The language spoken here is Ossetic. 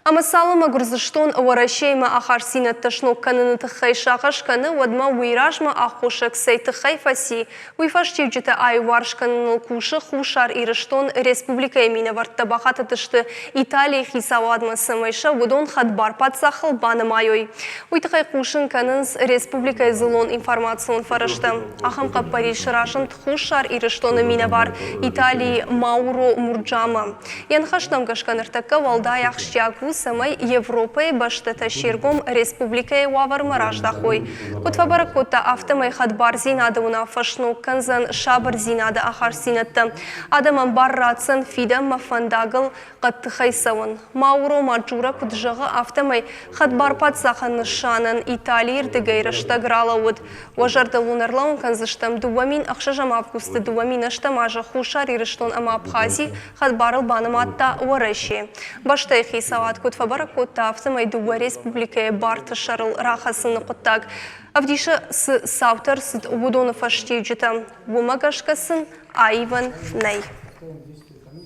Ӕмӕ цалынмӕ Гуырдзыстон Уӕрӕсеимӕ ахастдзинӕдтӕ сног кӕныны тыххӕй сагъӕс кӕны, уӕдмӕ уый размӕ аххосӕг цӕй тыххӕй фӕци, уый фӕстиуджытӕ аиуварс кӕныныл кусы Хуссар Ирыстон. Республикӕйы минӕвӕрттӕ бахатыдысты Италийы хицауадмӕ, цӕмӕй сӕ уыдон хӕдбар паддзахыл банымайой. Уый тыххӕй хъусын кӕнынц республикӕйы дзыллон информацион фӕрӕзтӕ. Ахӕм хъӕппӕрис разынд Хуссар Ирыстоны минӕвар Италийы Мауро Мурджамӕ. Йӕ ныхӕстӕм гӕсгӕ ныртӕккӕ уӕлдай ахсджиаг у, цӕмӕй Европӕйы бӕстӕтӕ се ргом республикӕйы уавӕрмӕ раздахой. Куыд фӕбӕрӕг кодта, афтӕмӕй хӕдбардзинады уынаффӕ сног кӕндзӕн сабырдзинады ахастдзинӕдтӕ. Адӕмӕн бар ратдзӕн фидӕнмӕ фӕндагыл хъӕддыхӕй цӕуын. Мауро Маджура куыд зӕгъы, афтӕмӕй хӕдбар паддзахы нысанӕн Италийы рдыгӕй рӕстӕг ралӕууыд. Уӕ зӕрдыл уын ӕрлӕууын кӕндзыстӕм 2006 августы 2008 азы Хуссар Ирыстон ӕмӕ Абхази хӕдбарыл банымадта Уӕрӕсе. Бӕстӕйы хицауад куыд фӕбӕрӕг кодта, афтӕмӕй дыууӕ республикӕйы барты сӕрыл рахӕцыны хъуыддаг ӕвдисы, цы цаутӕ ӕрцыд, уыдоны фӕстиуджытӕ. Уымӕ гӕсгӕ сын аивӕн нӕй.